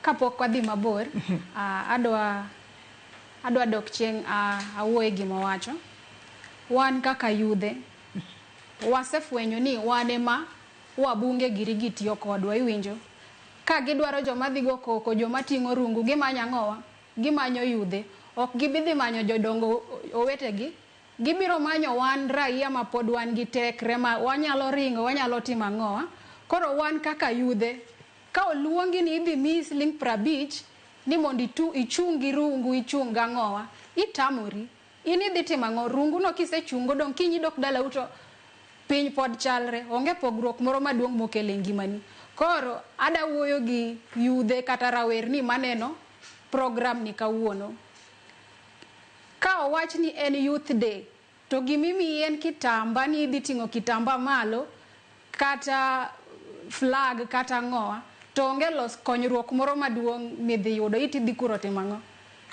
Kapok wadhi mabor, adwa dok chieng' awuoye gima owacho. Wan kaka yudhe, wasefwenyo ni wan ema wabunge giri gi tiyo kodwa, iwinjo? Ka gidwaro joma dhi go koko, joma ting'o rungu, gimanyo ang'owa? Gimanyo yudhe. Ok gibi dhi manyo jodongo owetegi, gibiro manyo wan raia ma pod wan gi tekre ma wanyalo ringo, wanyalo timo ang'owa. Koro wan kaka yudhe, ka oluongi ni idhi miyi siling 50 ni mondo ichung gi rungu, ichung gang'owa, itamori. In idhi timo ang'o? Rungu no kisechungo dong' kiny idok dalau to piny pod chalre, onge pogruok moro maduong' mokelo e ngimani. Koro ada wuoyo gi yudhe kata rawerni maneno program ni kawuono. Ka owach ni en Youth Day, to gimimiyi en kitamba ni idhi ting'o kitamba malo kata flag kata ang'owa, to onge los konyruok moro maduong' midhi yudo, itidhi kuro timo ang'o?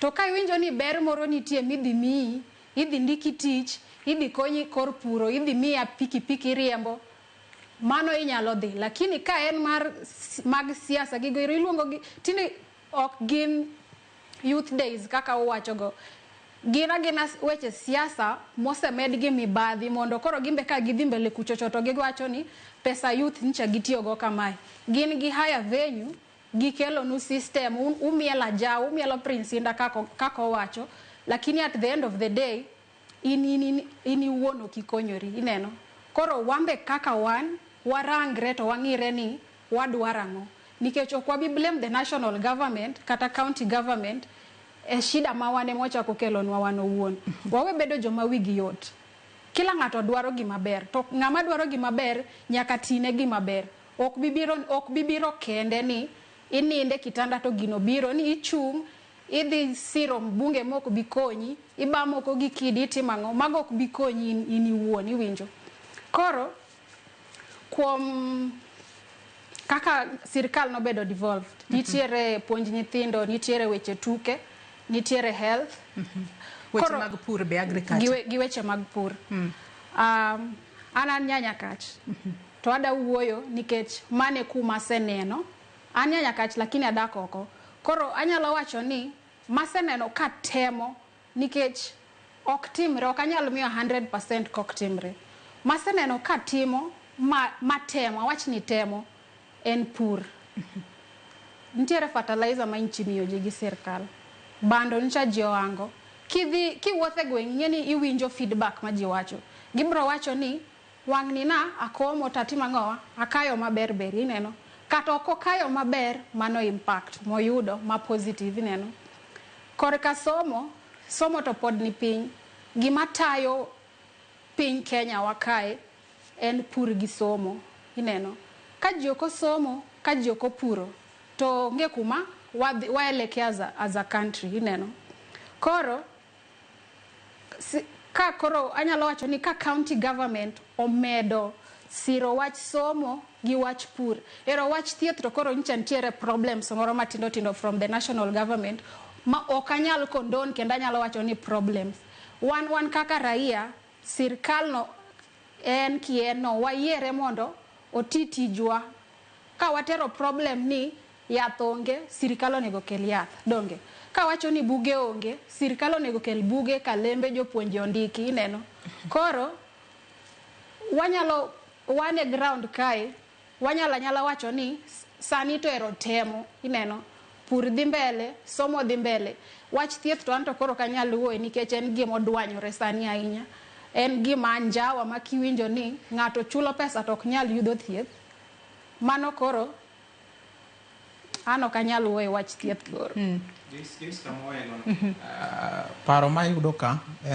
To ka iwinjo ni ber moro nitie midhi miyi, idhi ndiki tich, idhi konyi kor puro, idhi miya pikipiki iriembo, mano inyalo dhi. Lakini ka en mar mag siasa gigo ero iluongo gi tinde ok gin youth days kaka uwacho go. Gin agina weche siasa mosemed gi mibadhi mondo koro gimbe ka gidhi mbele kuchocho to giwacho ni pesa youth ncha gitiyo go kamae. Gin gi higher venue, gikelonu system, umielo ajawa, umielo Prince Indah kaka owacho, lakini at the end of the day in iwuon ok ikonyori, ineno. Koro wambe kaka wan, warangre to wang'ire ni wadwaro ang'o. Nikech ok wabi blame the national government kata county government e shida ma wan ema wachako kelonwa wan owuon. Wawe bedo joma wigi yot. Kila ng'ato dwaro gima ber, to ng'ama dwaro gima ber nyaka tine gima ber. Ok bibiro kende ni ininde kitanda to gino biro ni ichung' idhi siro mbunge mok bi konyi, iba moko gi kidi itimo ang'o, mago ok bi konyi in iwuon, iwinjo. Koro kuom kaka sirikal nobedo devolved, nitiere puonj nyithindo, nitiere weche tuke, nitiere health. Weche mag pur be, agriculture. Gi weche mag pur. An Nyanyakach. To ada wuoyo nikech mane kuma aseneno. An Nyanyakach lakini adak oko. Koro anyalo wacho ni maseneno ka temo nikech ok timre, ok anyal miyo 100% kok timre. Maseneno ka timo, matemo, awach ni temo, en pur. Nitiere fertilizer ma inchi miyo ji gi sirkal. Bando ncha ji ohango. Kidhi, kiwuotho e gweng' ing'e ni iwinjo feedback ma ji wacho. Gibro wacho ni wang' ni na akomo to atimo ang'owa, akayo maber ber, ineno. Kata ok okayo maber, mano impact moyudo ma positive, ineno. Korka somo, somo to pod ni piny. Gima tayo piny Kenya wa kae en pur gi somo, ineno. Ka ji ok osomo, ka ji ok opuro, to onge kuma waelekea as a country, ineno. Koro, ka koro anyalo wacho ni ka county government omedo siro wach somo gi wach pur. Ero wach thieth to koro nyicha nitiere problems moro matindo tindo from the national government ma ok anyal condone kendo anyalo wacho ni problems. Wan kaka raia, sirkal no en kien no wayiere mondo oti tijwa. Ka watero problem ni yath onge, sirkal onego kel yath, donge? Ka wacho ni buge onge, sirkal onego kel buge, kalembe, jopuonje ondiki, ineno. Koro wanyalo wan e ground kae, wanyalo anyala wacho ni sani to ero temo, ineno. Pur dhi mbele, somo dhi mbele. Wach thieth to anto koro ok anyal wuoye nikech en gima odwanyore sani ahinya. En gima anjawa ma kiwinjo ni ng'ato chulo pesa to ok nyal yudo thieth. Mano koro an ok anyal wuoyo wach thieth koro. Joyce, paro mayudo ka